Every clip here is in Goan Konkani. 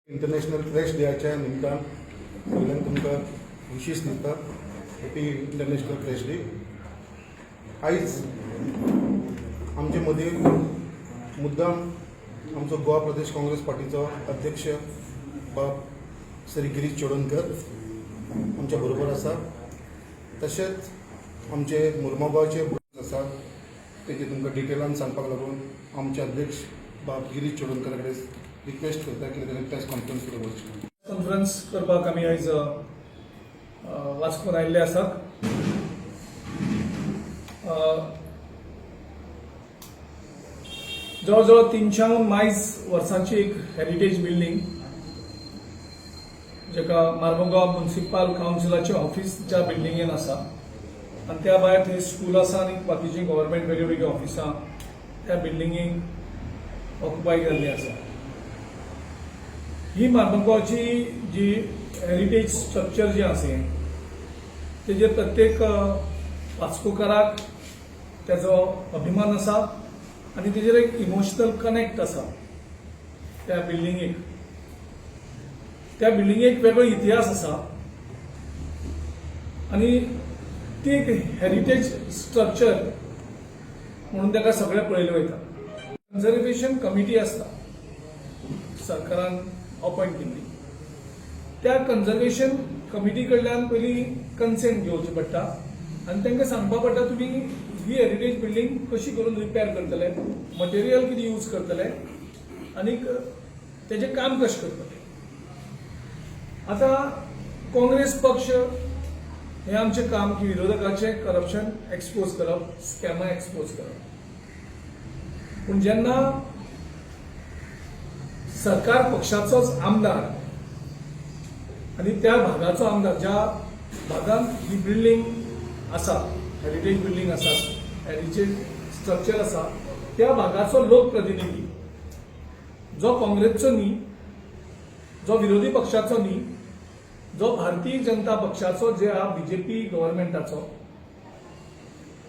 इंटरनॅशनल ट्रॅश डेच्या निमतान पयल्यान तुमकां विशीस दिता. Happy international trash day. आयज आमचे मदीं मुद्दाम आमचो गोवा प्रदेश काँग्रेस पार्टीचो अध्यक्ष बाब श्री गिरीश चोडणकर आमच्या बरोबर आसा. तशेंच आमचे मुर्मगांवचे आसा, तेजे तुमकां डिटेलान सांगपाक लागून आमचे अध्यक्ष बाब गिरीश चोडणकर कडेन रिक्वेस्ट करता की ताणें प्रेस कॉन्फरन्स फुडें वचची. कॉन्फरन्स करपाक आमी आयज वास्कोन आयिल्ले आसात. जवळ जवळ 300 मायज वर्सांची एक हेरिटेज बिल्डींग, जेका मार्मगांव म्युन्सिपाल कावन्सिलाचें ऑफिस ज्या बिल्डिंगेन आसा आनी त्या भायर थंय स्कूल आसा आनी बाकीचीं गव्हर्मेंट वेगळीं वेगळीं ऑफिसां त्या बिल्डिंगेक ऑक्युपाय जाल्लीं आसा. ही मार्मगांवची जी हेरिटेज स्ट्रक्चर जें आसा हें, तेजेर प्रत्येक वास्कोकाराक तेजो अभिमान आसा आनी तेजेर एक इमोशनल कनेक्ट आसा. त्या बिल्डिंगेक वेगळो इतिहास आसा आनी ती एक हेरिटेज स्ट्रक्चर म्हणून ताका सगळें पळयलें वयता. कन्झर्वेशन कमिटी आसता, सरकारान अपॉयंट केल्ली. त्या कन्झर्वेशन कमिटी कडल्यान पयलीं कन्सेंट घेवचें पडटा आनी तांकां सांगपा पडटा, तुमी ही हेरिटेज बिल्डींग कशी करून रिपेर करतले, मटेरियल कितें यूज करतले आनी तेजें काम कशें करतले. आतां काँग्रेस पक्ष हें आमचें काम की विरोधकाचें करप्शन एक्सपोज करप, स्कॅमां एक्सपोज करप. पूण जेन्ना सरकार पक्षाचोच आमदार आनी त्या भागाचो आमदार, ज्या भागांत ही बिल्डींग आसा, हेरिटेज बिल्डींग आसा, हेरिटेज स्ट्रक्चर आसा, त्या भागाचो लोकप्रतिनिधी जो काँग्रेसचो न्ही, जो विरोधी पक्षाचो न्ही, जो भारतीय जनता पक्षाचो, जे आहा बीजेपी गव्हर्मेंटाचो,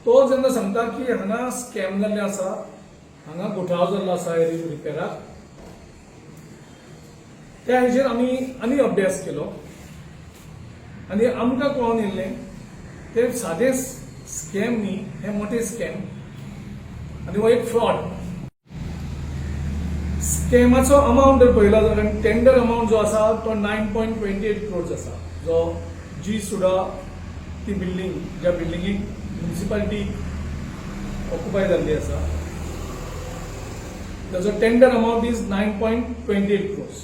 तो जेन्ना सांगता की हांगा स्कॅम जाल्ले आसा, हांगा घोटाळो जाल्लो आसा हे रिपेराक, त्या हेजेर आमी आनी अभ्यास केलो आनी आमकां कळोन येयल्लें, ते सादें स्कॅम न्ही, हे मोठे स्कॅम आनी हो एक फ्रॉड. स्कॅमाचो अमावंट जर पळयलो जाल्यार, टेंडर अमावंट जो आसा तो 9.28 क्रोर्स आसा. जो जी सुडा ती बिल्डींग, ज्या बिल्डिंगेक म्युन्सिपालिटी ऑक्युपाय जाल्ली आसा, ताजो tender amount is 9.28 crores.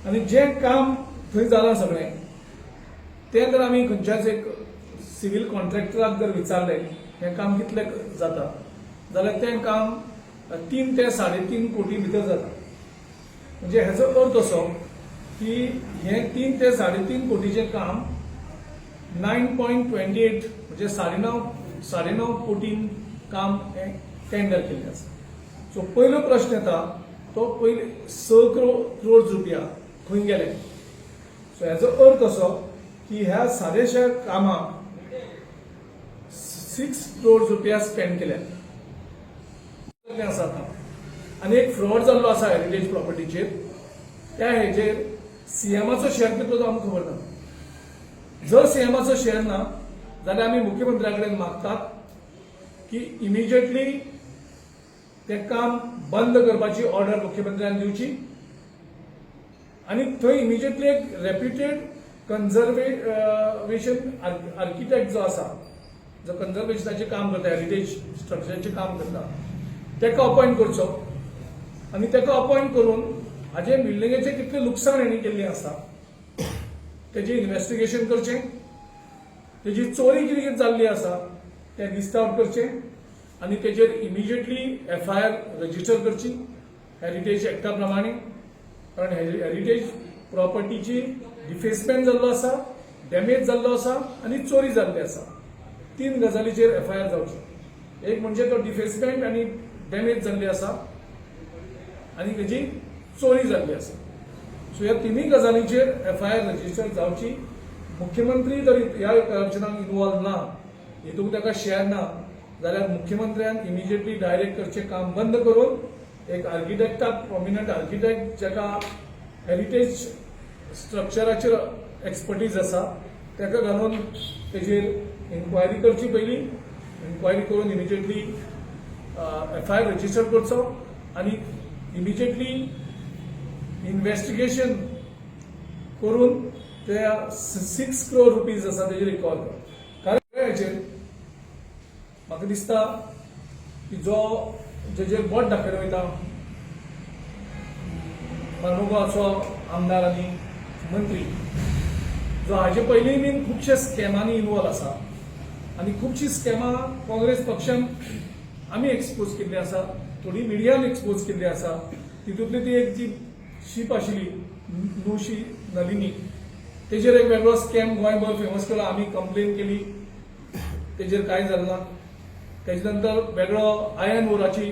आनी जें काम थंय जालां सगळें, तें जर आमी खंयच्याच एक सिवील कॉन्ट्रॅक्टराक जर विचारलें, हें काम कितलें जाता, जाल्यार तें काम 3 ते 3.5 कोटी भितर जाता. म्हणजे हेजो अर्थ असो की हें 3 ते 3.5 कोटीचें काम 9.28, म्हणजे 9.5 कोटीन काम हें टेंडर केल्लें आसा. सो पयलो प्रश्न येता तो पयले 6 क्रोड रुपया खंय गेले? सो हेजो अर्थ असो की ह्या सादेशा कामाक 6 क्रोड रुपया स्पेंड केल्या ते आसा. आतां आनी एक फ्रॉड जाल्लो आसा हेरिटेज प्रॉपर्टीचेर. त्या हेजेर सीएमाचो शेअर कितलो तो आमकां खबर ना. जर सीएमाचो शेअर ना जाल्यार आमी मुख्यमंत्र्या कडेन मागतात की इमिजिएटली तें काम बंद करपाची ऑर्डर मुख्यमंत्र्यान दिवची आनी थंय इमिजिएटली एक रेप्युटेड कन्झर्वेशन आर्किटेक्ट जो आसा, जो कन्झर्वेशनाचें काम करता, हेरिटेज स्ट्रक्चराचें काम करता, ताका अपॉयंट करचो आनी ताका अपॉयंट करून हाजे बिल्डिंगेचें कितलें लुकसाण हेणी केल्लें आसा तेजें इन्व्हेस्टिगेशन करचें, तेजी चोरी कितें कितें जाल्ली आसा तें लिस्ट आवट करचें आनी तेजेर इमिजिएटली एफआयआर रजिस्टर करची हेरिटेज एक्टा प्रमाणे, कारण हेरिटेज प्रॉपर्टीची डिफेसमेंट जाल्लो आसा, डॅमेज जाल्लो आसा आनी चोरी जाल्ली आसा. तीन गजालीचेर एफआयआर जावची. एक म्हणजे तो डिफेसमेंट आनी डॅमेज जाल्ली आसा आनी तेजी चोरी जाल्ली आसा. सो ह्या तिनूय गजालींचेर एफआयआर रजिस्टर जावची. मुख्यमंत्री जर ह्या करप्शनाक इनवॉल्व ना, हितूंक ताका शेअर ना, जाल्यार मुख्यमंत्र्यान इमिजिएटली डायरेक्ट करचें, काम बंद करून एक आर्किटेक्टाक, प्रोमिनंट आर्किटेक्ट, जाका हेरिटेज स्ट्रक्चराचेर एक्सपर्टीज आसा ताका घालून तेजेर इन्क्वायरी करची. पयली इन्क्वायरी करून इमिजिएटली एफआयआर रजिस्टर करचो आनी इमिजिएटली इन्व्हेस्टिगेशन करून ते 6 क्रोर रुपीज आसा तेजेर रिकवर कर. कारण हेचेर म्हाका दिसता की जो जेजेर बोट दाखयलो वयता, मार्मगोवाचो आमदार आनी मंत्री, जो हाजे पयलीं बीन खुबशे स्कॅमांनी इनवॉल्व आसा आनी खुबशीं स्कॅमां काँग्रेस पक्षान आमी एक्सपोज केल्ली आसा, थोडी मिडियान एक्सपोज केल्ली आसा. तितूंतली ती एक जी शीप आशिल्ली नुशी नलिनी, तेजेर एक वेगळो स्कॅम गोंयभर फेमस केलो. आमी कंप्लेन केली, तेजेर कांय जालें ना. तेजे नंतर वेगळो आयर्न ओराची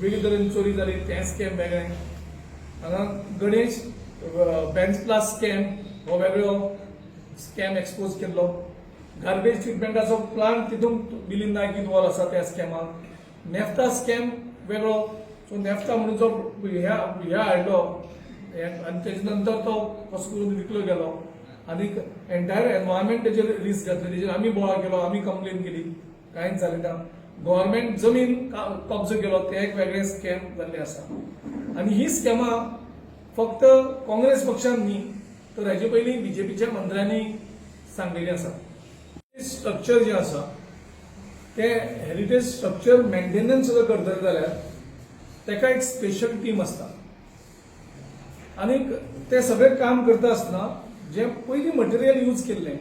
वेगळी तरेन चोरी जाली, तें स्कॅम वेगळें. हांगा गणेश बेंच प्लास स्कॅम हो वेगळो स्कॅम एक्सपोज केल्लो. गार्बेज ट्रिटमेंटाचो प्लांट, तितूंत मिलिंद नायक इनवॉल्व आसा त्या स्कॅमाक. नेफ्ता स्कॅम वेगळो. सो नेफ्ता म्हणून जो ह्या ह्या हाडलो आनी तेजे नंतर तो कसो करून विकलो गेलो आनी एंटायर एनवायरमेंट तेजेर रिस्क घातले. तेजेर आमी बोवाळ केलो, आमी कंप्लेन केली, कांयच जालें ना. गव्हर्मेंट जमीन कब्जो केलो, ते एक वेगळें स्कॅम जाल्लें आसा. आनी ही स्कॅमां फक्त काँग्रेस पक्षान न्ही, तर हेजे पयलीं बीजेपीच्या मंत्र्यांनी सांगलेली आसा. स्ट्रक्चर जें आसा ते हेरिटेज स्ट्रक्चर मेंटेनन्स सुद्दां करतले जाल्यार ताका एक स्पेशल टीम आसता आनी ते सगळें काम करता आसतना जें पयलीं मटेरियल यूज केल्लें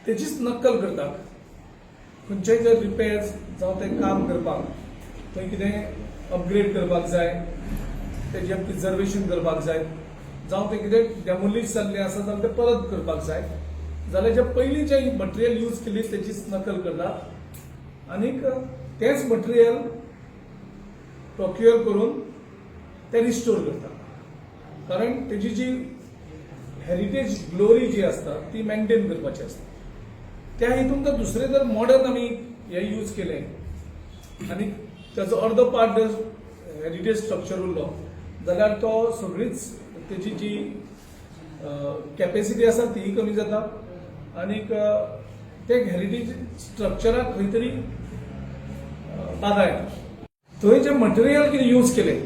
तेचीच नक्कल करतात. खंयचेय जर रिपेर्स जावं तें काम करपाक थंय कितें अपग्रेड करपाक जाय, तेजें प्रिजर्वेशन करपाक जाय, जावं तें कितें डेमोलिश जाल्लें आसा जाल्यार तें परत करपाक जाय जाल्यार जे पयलीं जें मटेरियल यूज केल्ली तेचीच नकल करतात आनीक तेंच मटेरियल प्रोक्युअर करून ते रिस्टोर करतात, कारण तेजी जी हेरिटेज ग्लोरी जी आसता ती मेंटेन करपाची आसता. त्या हितून तर दुसरें जर मॉडर्न आमी हे यूज केलें आनी ताचो अर्दो पार्ट जर हेरिटेज स्ट्रक्चर उरलो जाल्यार तो सगळीच तेजी जी कॅपेसिटी आसा तीय कमी जाता आनीक ते हेरिटेज स्ट्रक्चराक खंय तरी बादा येता. थंय जे मटेरियल कितें यूज केलें,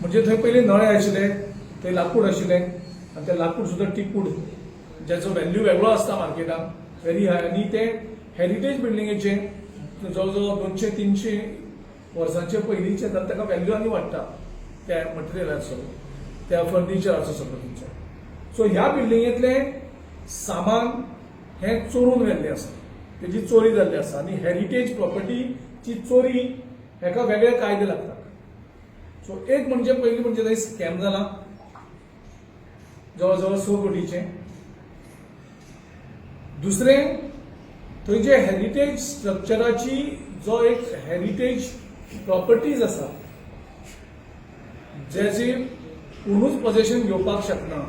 म्हणजे थंय पयलीं नळे आशिल्ले, थंय लाकूड आशिल्लें आनी तें लाकूड सुद्दां टिकूड, ज्याचो व्हॅल्यू वेगळो आसता मार्केटान, व्हेरी हाय. आनी ते हेरिटेज बिल्डिंगेचे जवळ जवळ 200-300 वर्सांचे पयलींचे जाल्यार ताका व्हॅल्यू आनी वाडटा त्या मटेरियलाचो, त्या फर्निचराचो सगळो तुमचो. सो ह्या बिल्डिंगेंतलें सामान हें चोरून व्हेल्लें आसा, तेजी चोरी जाल्ली आसा आनी हेरिटेज प्रॉपर्टीची चोरी हेका वेगळे कायदे लागतात. सो एक म्हणजे पयलीं म्हणजे थंय स्कॅम जाला जवळ जवळ 6 कोटीचें. दुसरें, थंय जे हेरिटेज स्ट्रक्चराची जो एक हेरिटेज प्रॉपर्टीज आसा, ज्याची कोणूच पझेशन घेवपाक शकना,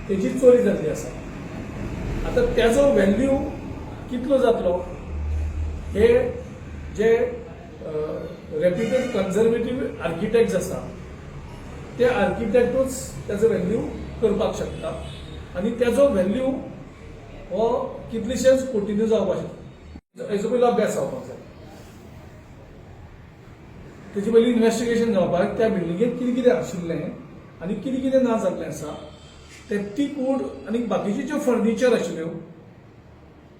तेजी चोरी जाल्ली आसा. आतां त्याचो व्हॅल्यू कितलो जातलो हे जे रेप्युटेड कन्झर्वेटीव आर्किटेक्ट्स आसा ते आर्किटेक्टूच त्याचो व्हॅल्यू करपाक शकता आनी त्याचो व्हॅल्यू हो कितलेशेच कोटींनी जावपाक शकता. हेजो पयलो अभ्यास जावपाक जाय, तेजी पयली इन्व्हेस्टिगेशन जावपाक, त्या बिल्डिंगेत कितें कितें आशिल्लें आनी कितें कितें ना जाल्लें आसा. ते टीकवूड आनी बाकीचे ज्यो फर्निचर आशिल्ल्यो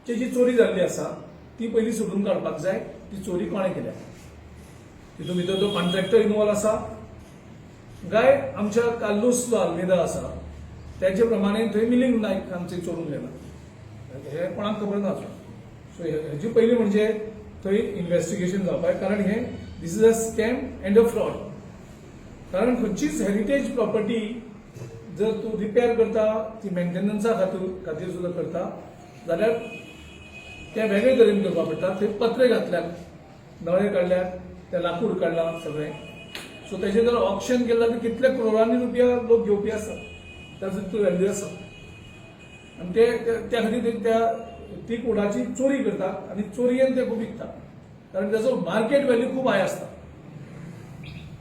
तेजी चोरी जाल्ली आसा ती पयली सोदून काडपाक जाय. ती चोरी कोणें केल्या, तितून भितर तो कॉन्ट्रॅक्टर इनवॉल्व आसा काय आमच्या कार्लूस जो आल्मेदा आसा त्याचे प्रमाणे थंय मिलिंद नायक आमचे चोरून गेला, हे कोणाक खबर ना. सो हेजी पयली म्हणजे थंय इन्व्हेस्टिगेशन जावपाक, कारण हे this is a scam and a fraud. कारण खंयचीच हेरिटेज प्रॉपर्टी जर तूं रिपेर करता, ती मेंटेनन्सा खातीर सुद्दां करता जाल्यार ते वेगळे तरेन करपाक पडटा. थंय पत्रे घातल्यात, नळे काडल्यात, ते लाकूड काडलां सगळें. सो तेजें जर ऑक्शन केलें जाल्यार कितले करोडांनी रुपया लोक घेवपी आसा, ताजो तितलो व्हॅल्यू आसा. आनी ते त्या खातीर ते त्या ती कुडाची चोरी करतात आनी चोरयेन ते खूब विकतात, कारण त्याचो मार्केट व्हॅल्यू खूब हाय आसता.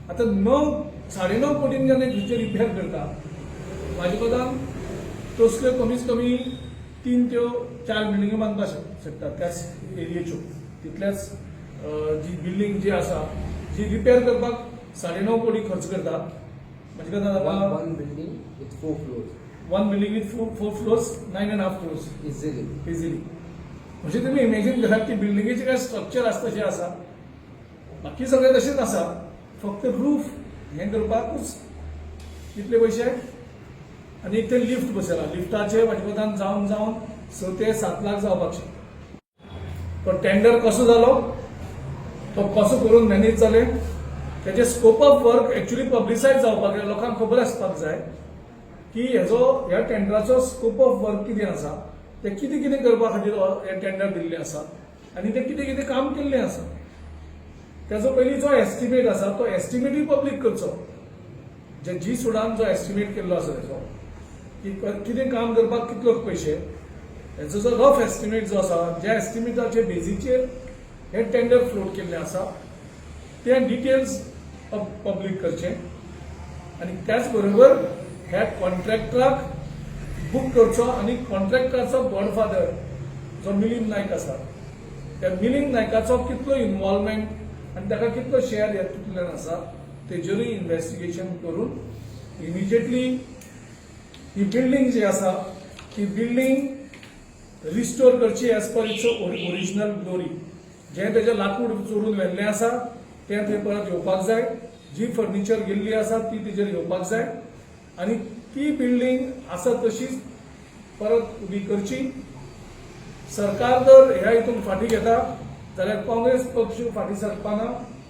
आतां 9 9.5 कोटीन जेन्ना थंयचे रिपेर करता, म्हाजे कोतान तसल्यो कमीत कमी तीन त्यो चार बिल्डिंग्यो बांदपाक शकतात त्याच एरियेच्यो. तितल्याच जी बिल्डींग जी आसा, जी रिपेर करपाक 9.5 कोटी खर्च करता, म्हणजे कोतान One, one building with four floors, one building with four floors, 9.5 crores easily. Easily. म्हणजे तुम्ही इमॅजिन करा की बिल्डिंगेचे काय स्ट्रक्चर आसता तशें आसा, बाकी सगळें तशेंच आसा, फक्त रूफ हें करपाकूच कितले पयशे. आनी एक ते लिफ्ट बसयला, लिफ्टाचे म्हाजे कोतान जावन जावन 6 ते 7 लाख जावपाक शकता. तो टेंडर कसो जालो, तो कसो करून मॅनेज जाले, तेजे scope of work actually publicise जावपाक जाय. लोकांक खबर आसपाक जाय की हेजो ह्या टेंडराचो स्कोप ऑफ वर्क कितें आसा, ते कितें कितें करपा खातीर हें टेंडर दिल्लें आसा आनी ते कितें कितें काम केल्लें आसा. तेजो पयलीं जो एस्टिमेट आसा तो एस्टिमेटूय पब्लीक करचो. जे जी सुडान जो एस्टिमेट केल्लो आसा तेजो की कितें काम करपाक कितलो पयशे, हेजो जो रफ एस्टिमेट जो आसा, ज्या एस्टिमेटाचे बेजीचेर हे टेंडर फ्लोट केल्लें आसा, ते डिटेल्स पब्लीक करचे आनी त्याच बरोबर ह्या कॉन्ट्रॅक्टराक बूक करचो आनी कॉन्ट्रॅक्टराचो गॉडफादर जो मिलिंद नायक आसा, त्या मिलिंद नायकाचो कितलो इन्वॉल्वमेंट आनी ताका कितलो शेअर हातूंतल्यान आसा, तेजेरूय इन्व्हेस्टिगेशन करून इमिजिएटली ही बिल्डींग जी आसा ती बिल्डींग रिस्टोर करची as per its original glory. जें तेजें लाकूड चोरून व्हेल्लें आसा तें थंय परत येवपाक जाय, जी फर्निचर गेल्ली आसा ती तेजेर येवपाक जाय आनी ती बिल्डींग आसा तशीच परत उबी करची. सरकार जर ह्या हितून फाटीं घेता जाल्यार काँग्रेस पक्ष फाटीं सरपाना.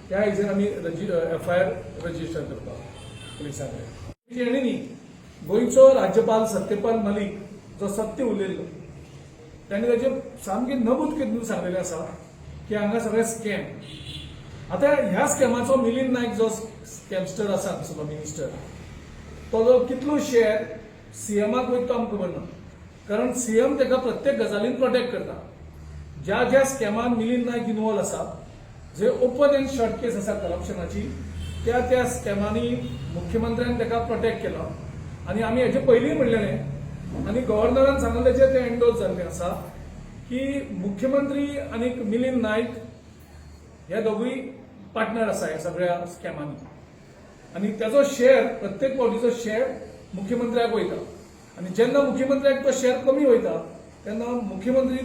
ह्या हेजेर आमी एफआयआर रजिस्टर करपाक पुलिसां कडेन. हेणी न्ही, गोंयचो राज्यपाल सत्यपाल मलीक जो सत्य उलयल्लो, ताणें ताजेर सामकें नमूद करून सांगलेलें आसा की हांगा सगळें स्कॅम. आतां ह्या स्कॅमाचो मिलिंद नायक जो स्कॅमस्टर आसा आमचो मिनिस्टर, तो जो कितलो शेअर सीएमाक वयता तो आमकां खबर ना, कारण सीएम ताका प्रत्येक गजालीन प्रोटेक्ट करता. ज्या ज्या स्कॅमान मिलिंद नायक इन्वॉल्व आसा, जे ओपन अँड शट केस आसा करप्शनाची, त्या त्या स्कॅमांनी मुख्यमंत्र्यान ताका प्रोटेक्ट केलो. आनी आमी हेजे पयलींय म्हणलेलें आनी गव्हर्नरान सांगलें, तें एन्डोर्स जाल्लें आसा की मुख्यमंत्री आनी मिलिंद नायक हे दोगूय पार्टनर आसा ह्या सगळ्या स्कॅमांनी आनी त्याचो शेअर, प्रत्येक फावटीचो शेअर मुख्यमंत्र्याक वयता. आनी जेन्ना मुख्यमंत्र्याक तो शेअर कमी वयता तेन्ना मुख्यमंत्री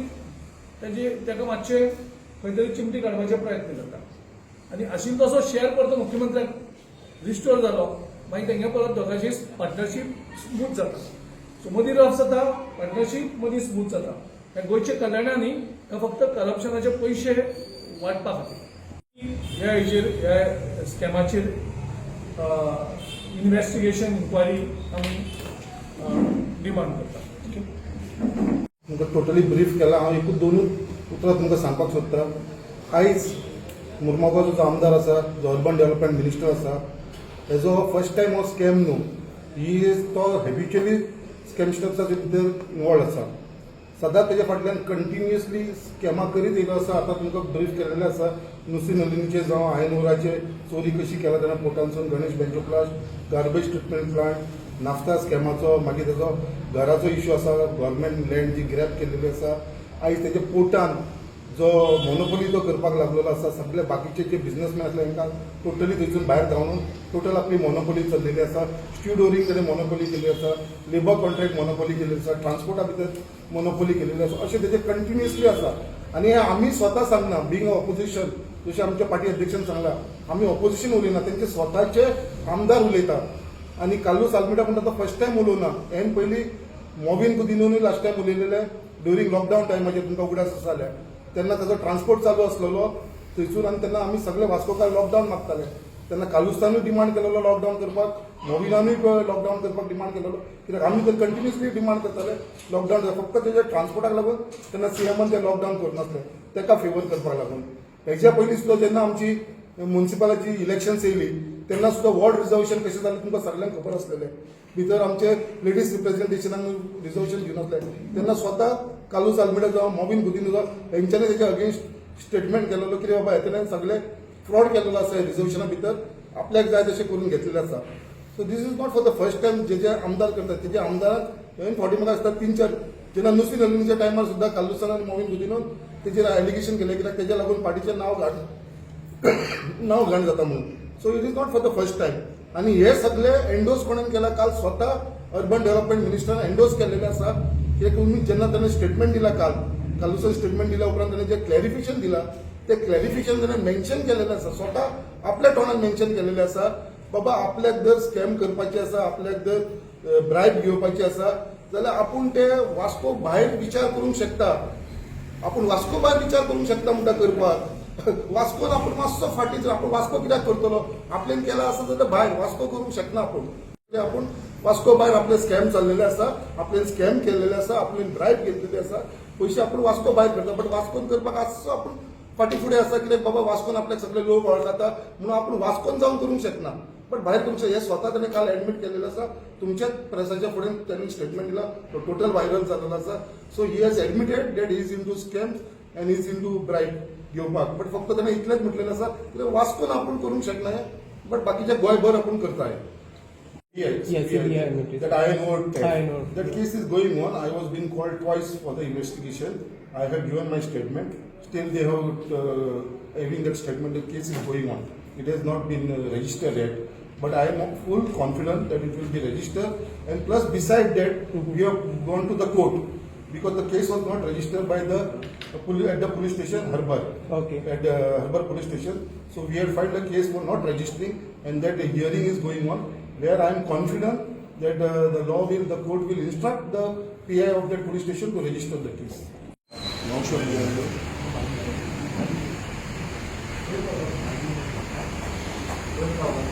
तेजी ताका मातशे खंय तरी चिमटी काडपाचे प्रयत्न करता. आनी आशिल्लो तसो शेअर परतो मुख्यमंत्र्याक रिस्टोर जालो, मागीर तेंगे परत दोगांची पार्टनरशीप स्मूथ जाता. सो मदीं रफ जाता पार्टनरशीप, मदीं स्मूथ जाता. हे गोंयचे कल्याणा न्ही, हे फक्त करप्शनाचे पयशे वांटपा खातीर. ह्या हेजेर, ह्या स्कॅमाचेर इन्व्हेस्टिगेशन, इन्क्वायरी आमी डिमांड करता. तुमकां टोटली ब्रीफ केला. हांव एकूच दोनूच उतरां तुमकां सांगपाक सोदता. आयज मुरमागांवचो जो आमदार आसा, जो अर्बन डेव्हलपमेंट मिनिस्टर आसा, हेजो फर्स्ट टायम हो स्कॅम न्हू, ही तो हॅबिच्युअली स्कॅमस्टर्सा भितर इन्वॉल्व आसा. सदांच तेज्या फाटल्यान कंटिन्युअसली स्कॅमां करीत येयलो आसा. आतां तुमकां ब्रीफ केलेलें आसा, नुस्ती नलिनीचे जावं आयनोराचे चोरी कशी केला तेन्ना पोर्टांसून, Ganesh बेंचोप्लास्ट, garbage treatment plant, naphtha स्कॅमाचो, मागीर तेजो घराचो इश्यू आसा, गव्हर्मेंट लँड जी ग्रॅब केलेली आसा. आयज तेच्या पोर्टान जो मोनोपोली तो करपाक लागलेलो आसा, सगळे बाकीचे जे बिझनेसमॅन आसले तांकां टोटली थंयसून भायर धांवून टोटल आपली मोनोपोली चल्लेली आसा. स्टिवडोरींग ताणें मोनोपोली केल्ली आसा, लेबर कॉन्ट्रॅक्ट मोनोपोली केल्ली आसा, ट्रान्सपोर्टा भितर मोनोपोली केलेली आसा. अशें तेजें कंटिन्युअसली आसा. आनी हें आमी स्वता सांगना, बींग ऑपोजिशन, जशें आमच्या पार्टी अध्यक्षान सांगला, आमी ऑपोजिशन उलयना, तेंचे स्वताचे आमदार उलयता. आनी कार्लूस आल्मेडा म्हणटा तो फर्स्ट टायम उलोवना. हेन पयलीं मोबीन कुदिनोनूय लास्ट टायम उलयलेले ड्युरींग लॉकडावन टायमाचेर. तुमकां उगडास आसा जाल्यार, तेन्ना ताजो ट्रान्सपोर्ट चालू आसलेलो थंयसून आनी तेन्ना आमी सगळे वास्कोकार लॉकडावन मागताले. तेन्ना कार्लुसानूय डिमांड केलेलो लॉकडावन करपाक, मोविनानूय लॉकडावन करपाक डिमांड केलेलो, कित्याक आमी तर कंटिन्युअसली डिमांड करताले लॉकडावन. फक्त तेज्या ट्रान्सपोर्टाक लागून तेन्ना सीएमान ते लॉकडावन करनासले, तेका फेवर करपाक लागून. हेज्या पयलीं सुद्दां जेन्ना आमची मुन्सिपालाची इलेक्शन्स येयली तेन्ना सुद्दां वॉर्ड रिजर्वेशन कशें जालें तुमकां सगळ्यांक खबर आसलेलें. भितर आमचे लेडीज रिप्रेझेंटेशनाक रिजर्वेशन दिनासले. तेन्ना स्वता कार्लूस आल्मेडा जावं मॉविन गुदिन्हो जावं, हेंच्यांनी तेच्या अगेन्स्ट स्टेटमेंट केलेलो की बाबा हेतेल्यान सगळे फ्रॉड केलेलो आसा रिजर्वेशना भितर. आपल्याक जाय तशें करून घेतलेलें आसा. So this is not for the first time. जे जे आमदार करतात तेजे आमदारान इवन फावटी म्हाका दिसता तीन चार, जेन्ना नुस्ती नलिनीच्या टायमार सुद्दां कार्लुसान आनी मॉवीन गुदिनोन तेजेर एलिगेशन केलें, कित्याक तेज्या लागून पार्टीचें नांव घाण जाता म्हणून. So it is not for the first time. आनी हे सगळे एन्डोर्स कोणेन केला? काल स्वता अर्बन डेव्हलपमेंट मिनिस्टरान एन्डोर्स केलेले आसा की तुम्ही जेन्ना ताणें स्टेटमेंट दिला, काल कार्लुसान स्टेटमेंट दिल्या उपरांत ताणें जें क्लॅरिफिकेशन दिला, ते क्लॅरिफिकेशन ताणें मेन्शन केलेलें आसा, स्वता आपल्या तोंडान मेन्शन केलेलें आसा, बाबा आपल्याक जर स्कॅम करपाचे आसा, आपल्याक जर ब्रायब घेवपाची आसा जाल्यार आपूण ते वास्को भायर विचार करूंक शकता. आपूण वास्को भायर विचार करूंक शकता म्हणटा करपाक. वास्कोन आपूण मातसो फाटीं, जर आपूण वास्को कित्याक करतलो? आपल्यान केला आसा जाल्यार भायर वास्को करूंक शकना आपूण. आपूण वास्को भायर आपले स्कॅम चाललेले आसा, आपल्यान स्कॅम केल्लेले आसा, आपल्यान ब्रायब घेतलेली आसा, पयशे आपूण वास्को भायर करता, बट वास्कोन करपाक मातसो आपूण फाटीं फुडें आसा, कित्याक बाबा वास्कोन आपल्याक सगळे लोक वळखता म्हणून आपूण वास्कोन जावन करूंक शकना, बट भायर करूंक शकता. हे स्वता ताणें काल एडमीट केलेलें आसा. तुमच्याच प्रेसाच्या फुडें त्यांनी स्टेटमेंट दिला, तो टोटल व्हायरल जालेलो आसा. So he has admitted that he is into scams and is into bribe घेवपाक, बट फक्त ताणें इतलेंच म्हटलेलें आसा कित्याक वास्कोन आपूण करूंक शकना, बट बाकीच्या गोंयभर आपूण करता. Yes, CBI notice. That iron ore theft. Iron ore. That case is going on. I was being called twice for the investigation. I have given my statement. Still, they have having that statement. The case is going on. It has not been registered yet, but I am full confident that it will be registered. And plus, beside that, we have gone to the court because the case was not registered by the police at the police station Harbour at the Harbour police station. So we had filed a case for not registering, and that the hearing is going on, where I am confident that the court will instruct the PI of that police station to register the case. 900.